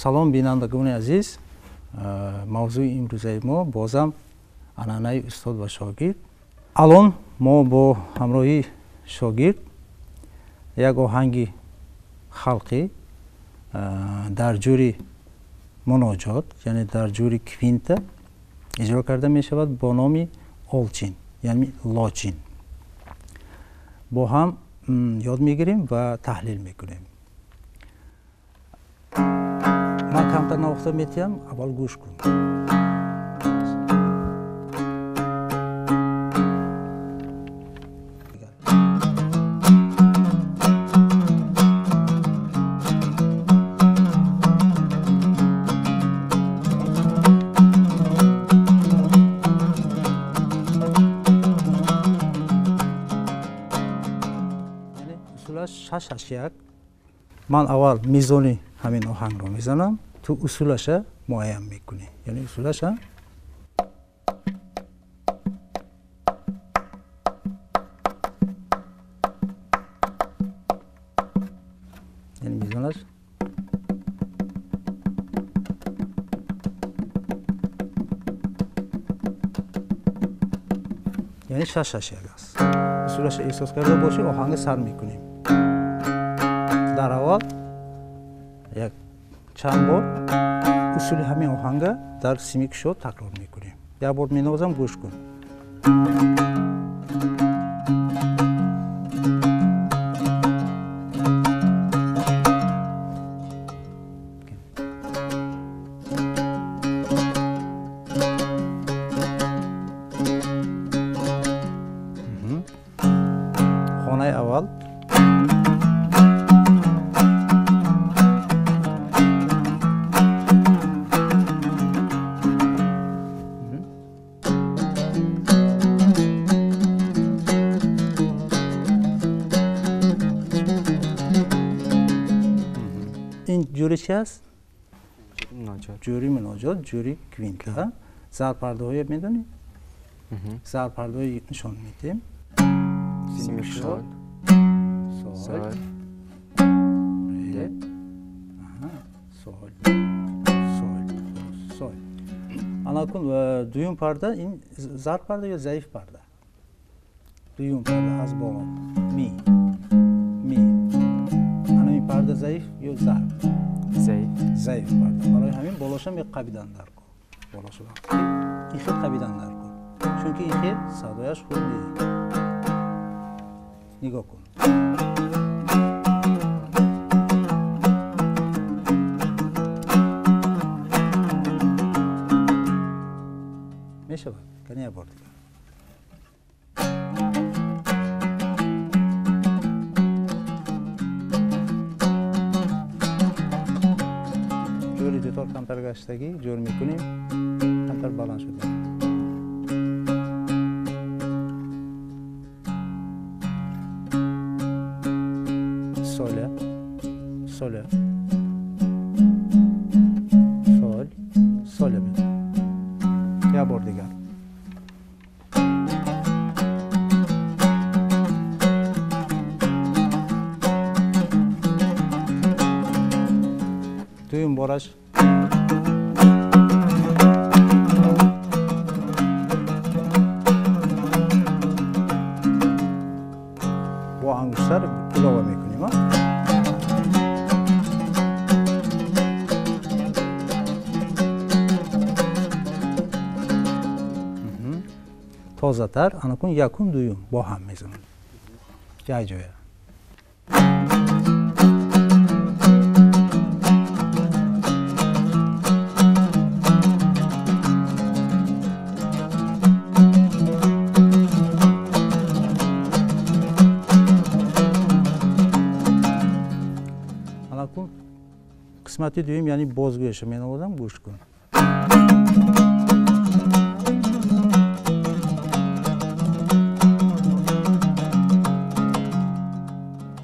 Салом, бинандагони азиз. Мавзӯи имрӯзаи мо бозам анъанаи устод ва шогирд. Алон мо бо ҳамроҳии шогирд як оҳанги халқӣ дар ҷури муноҷот, яъне дар ҷури квинта иҷро карда мешавад бо номи Олчин, яъне Лочин. Бо ҳам ёд мегирем ва таҳлил мекунем. Ман камтар навохта метиҳам, аввал гӯш кун. 6-8-1. Ман аввал мизони ҳамин оҳангро мезанам, ту усулаша муайян мекунӣ. Яъне усулаша яъне мизонаш яъне 6-8-1 аст. Усулаша эҳсос карда бошӣ, оҳанга сар мекунем. Дар аввал як чанд бор усули ҳамин оҳанга дар сими кушод такрор мекунем. Як бор менавозам, гӯш кун. Хонаи аввал ҷури чи аст? Ҷури муноҷот, ҷури квинта. Зарпардаҳое медонӣ? Зарпардаҳое нишон медиҳем. Сими кушод, сол, ре, сол, сол, сол. Ана кун, дуюм парда ин зарпарда ё заиф парда? Дуюм парда аз боло. Ми, ми. Ана ин парда заиф ё зарб? Заиф. Заиф парда. Барои ҳамин болоша меқабидан дар кор. Болоша ин хел қабидан дар кор. Чунки ин хел садояш хуб не. Нигоҳ кун. Мешавад? Кани як бор дигар. Ҷури дутор камтар гаштагӣ, ҷур мекунем, камтар баланд шуда. Соля, соля, сол, соля бед. Як бор дигар. Дуюм бораш бо ангуштар илова мекунем. Тозатар, анакун якум, дуюм бо ҳам мезанем. Як ҷоя. Анакун қисмати дуюм, яъне бозгӯяша менавозам, гӯш кун.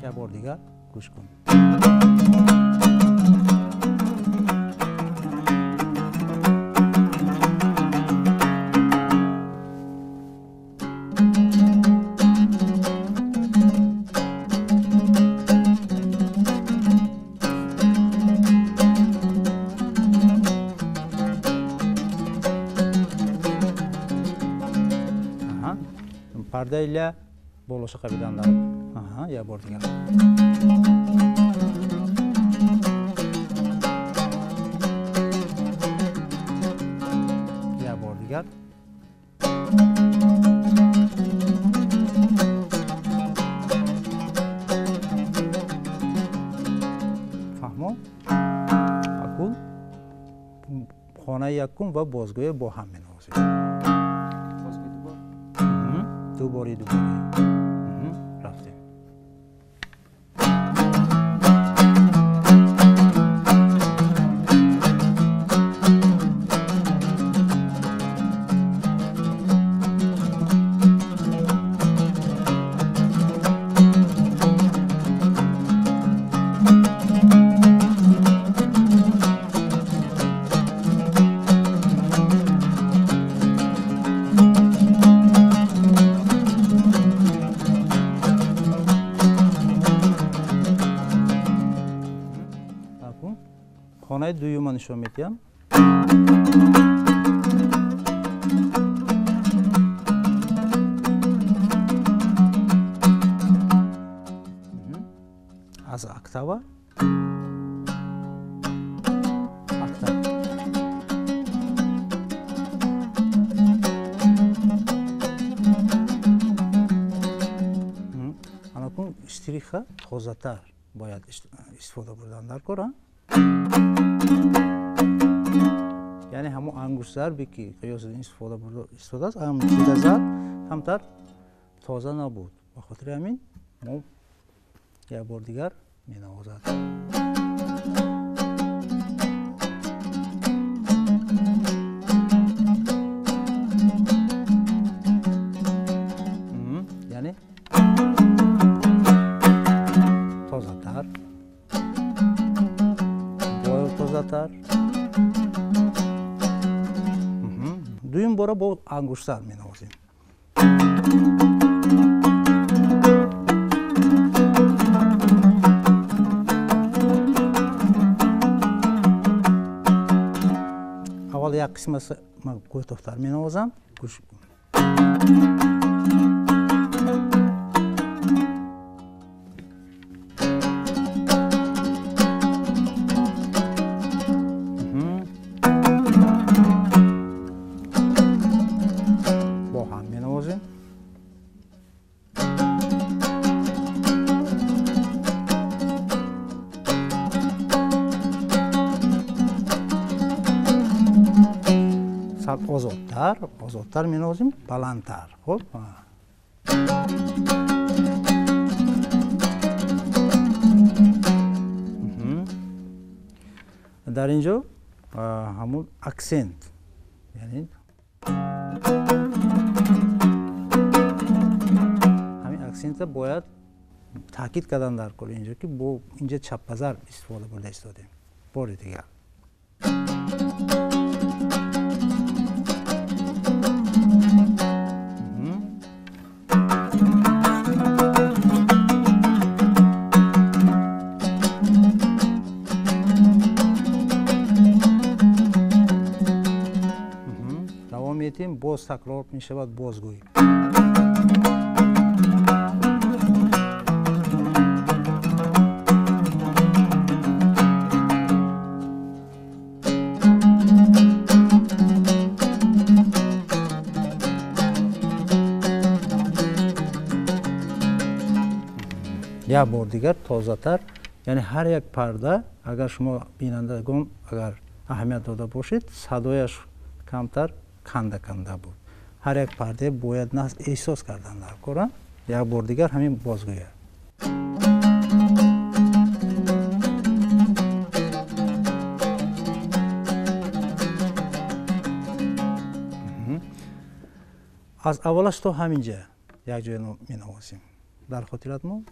Як бор дигар гӯш кун. Пардаи ля болоша қабидан дар. Аҳа, як бор дигар. Як бор дигар. Фаҳмо? Акун хонаи якум ва бозгӯя бо ҳам менавозем. Дубори дубори. Рафтем. Хонаи дуюма нишон медиҳам. Аз октава. Октава. Анакун штриха тозатар бояд истифода бурдан дар кор, а? Яъне ҳамон ангуштзарбе ки Ғиёсиддин истифода бурда истодааст, ҳам тира зад, камтар тоза набуд. Ба хотири ҳамин мо як бор дигар менавозад. Яъне тозатар, тозатар. Дуюм бора бо ангуштзарб менавозем. Аввал як қисмаси ман кӯтоҳтар менавозам. Гӯш. Бо ҳам менавозем. Сал озодтар, озодтар менавозем, баландтар. Хуб. Дар ин ҷо ҳамун аксент, яъне ҳамин аксента бояд таъкид кардан дар кор инҷо, ки бо инҷа чаппазарб истифода бурда истодем. Бори дигар. Давом медиҳем, боз такрор мешавад бозгӯй. Як бор дигар тозатар, яъне ҳар як парда, агар шумо бинандагон агар аҳамият дода бошед, садояш камтар канда канда буд. Ҳар як парда бояд эҳсос кардан дар кора. Як бор дигар ҳамин бозгӯя. Аз аввалаш то ҳамин ҷа якҷоя менавозем. Дар хотират мо?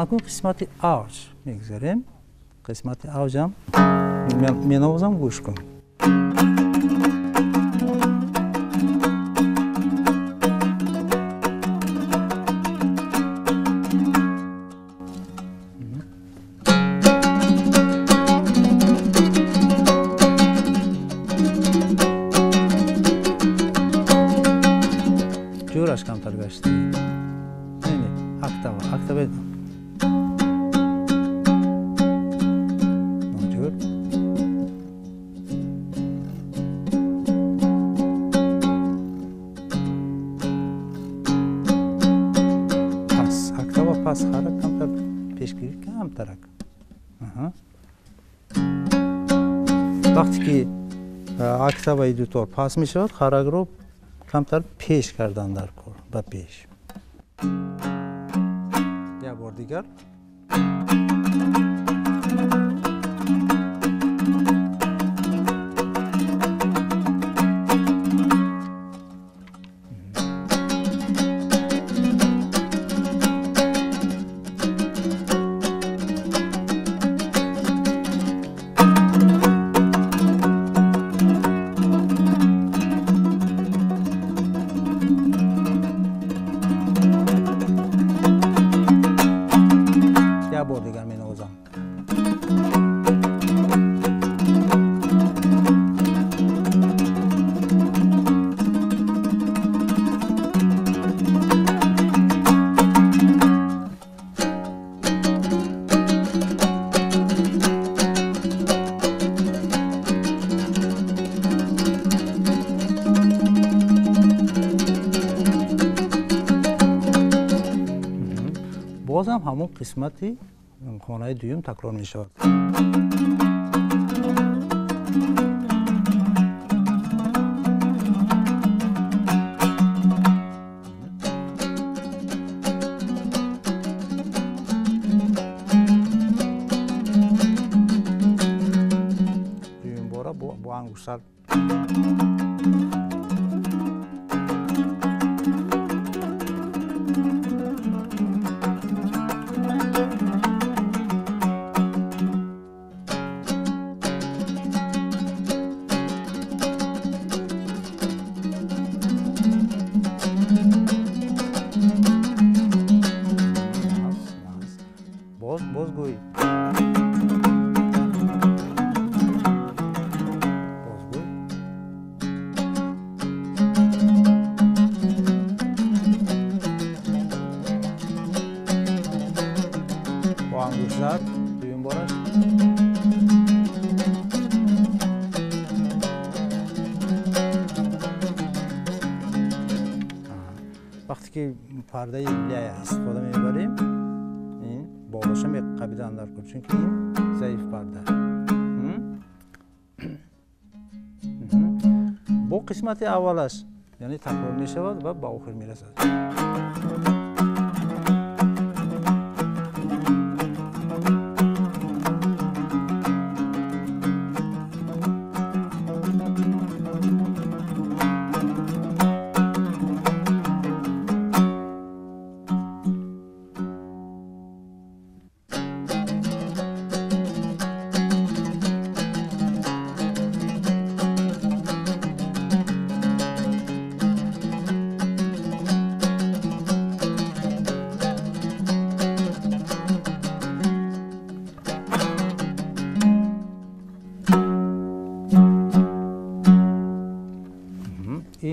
Анакун қисмати авҷ мегузарем. Қисмати авҷам менавозам, гӯш кун. Ҷӯраш камтар гашт. Не, октава, октава. Ноҷур. Пас, октава пас хара камтар пешгирӣ камтарак. Вақте ки октаваи дутор пас мешавад, харакро камтар пеш кардан дар кор, ба пеш. Як бор дигар. Як бор дигар менавозам. Бозам ҳамон қисмати хонаи дуюм такрор мешавад. Дуюмбора бо ангуштар. Бозгӯй. Бозгӯй. Бо ангуштар дуюмбораш. Вақте ки пардаи ляя истифода мебарем, болоша меқабидан дар кор, чунки ин заиф парда. Бо қисмати аввалаш, яъне такрор мешавад ва ба охир мерасад.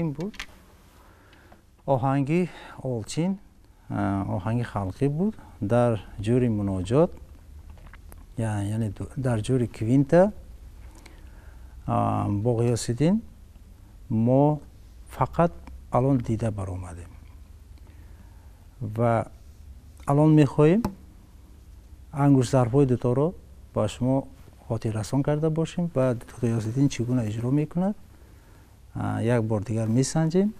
Ин буд оҳанги Олчин, оҳанги халқӣ буд дар ҷури муноҷот, яъне дар ҷури квинта. Бо Ғиёсиддин мо фақат алон дида баромадем ва алон мехоҳем ангуштзарбҳои дуторо ба шумо хотиррасон карда бошем ва Ғиёсиддин чӣ гуна иҷро мекунад як бор дигар месанҷем.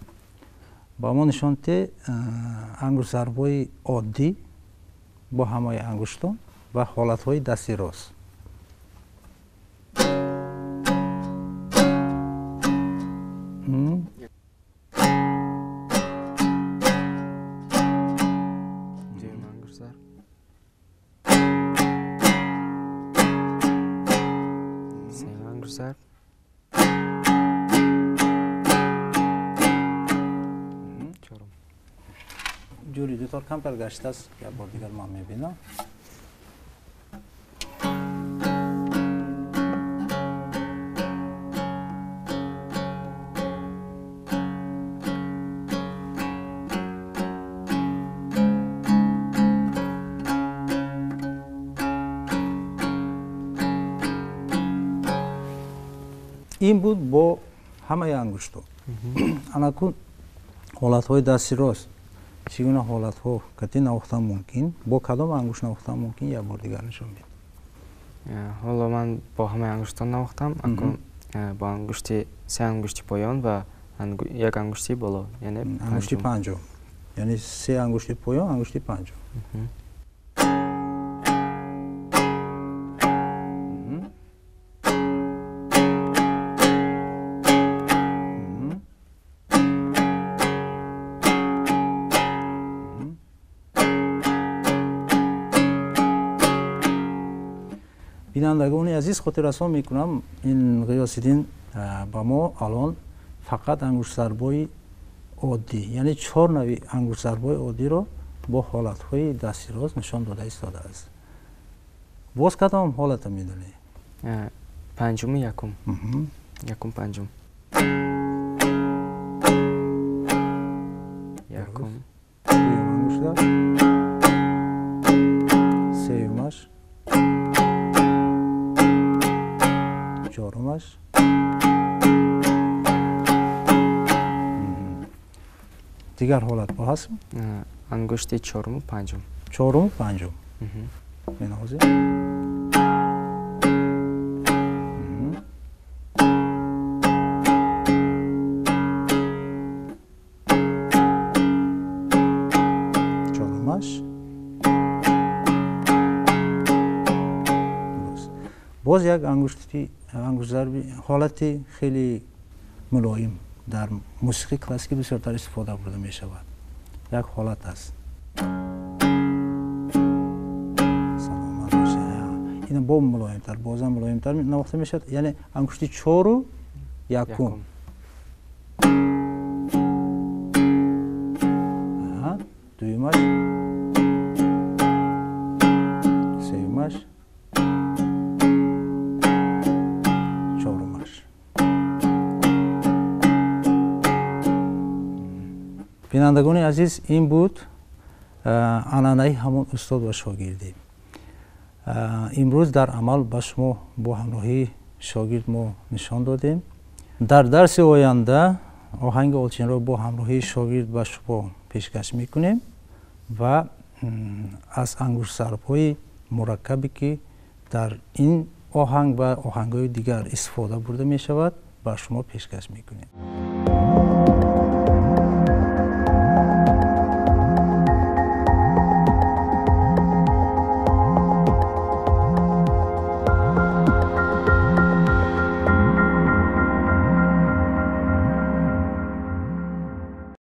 Ба мо нишон те ангуштзарбҳои оддӣ бо ҳамаи ангуштон ва ҳолатҳои дасти рост. Дуюм ангуштзарб. ангушт зарб. Чорум. Ҷури дутор камтар гаштааст, як бор дигар ман мебинам. Ин буд бо ҳамаи ангуштҳо. Анакун ҳолатҳои дасти рост чӣ гуна ҳолатҳо кати навохтан мумкин, бо кадом ангушт навохтан мумкин, як бор дигар нишон бид. Ҳоло ман бо ҳамаи ангуштон навохтам, акун бо ангушти се ангушти поён ва як ангушти боло, яъне ангушти панҷум, яъне се ангушти поён, ангушти панҷум. Бинандагони азиз, хотиррасон мекунам, ин Ғиёсиддин ба мо алон фақат ангуштзарбои оддӣ, яъне чор нави ангуштзарбои оддиро бо ҳолатҳои дасти рост нишон дода истодааст. Боз кадом ҳолата медонӣ? Панҷуму якум. Якум панҷум. Якум. Дуюм ангуштзарб, сеюмаш, чорумаш. Дигар ҳолат бо ҳаст? Ангушти чоруму панҷум. Чоруму панҷум. Менавозем. Чорумаш. Боз як ангуштзарби ҳолати хеле мулоим дар мусиқии классикӣ бисёртар истифода бурда мешавад. Як ҳолат аст. Саломат бошед. Ин бо мулоимтар, бозам мулоимтар навохта мешавад, яъне ангушти чору якум. Дуюмаш, сеюмаш, чорумаш. Бинандагони азиз, ин буд анъанаи ҳамон устод ва шогирдӣ. Имрӯз дар амал ба шумо бо ҳамроҳии шогирд мо нишон додем. Дар дарси оянда оҳанги олчинро бо ҳамроҳии шогирд ба шумо пешкаш мекунем ва аз ангуштзарбҳои мураккабе ки дар ин оҳанг ва оҳангҳои дигар истифода бурда мешавад ба шумо пешкаш мекунем.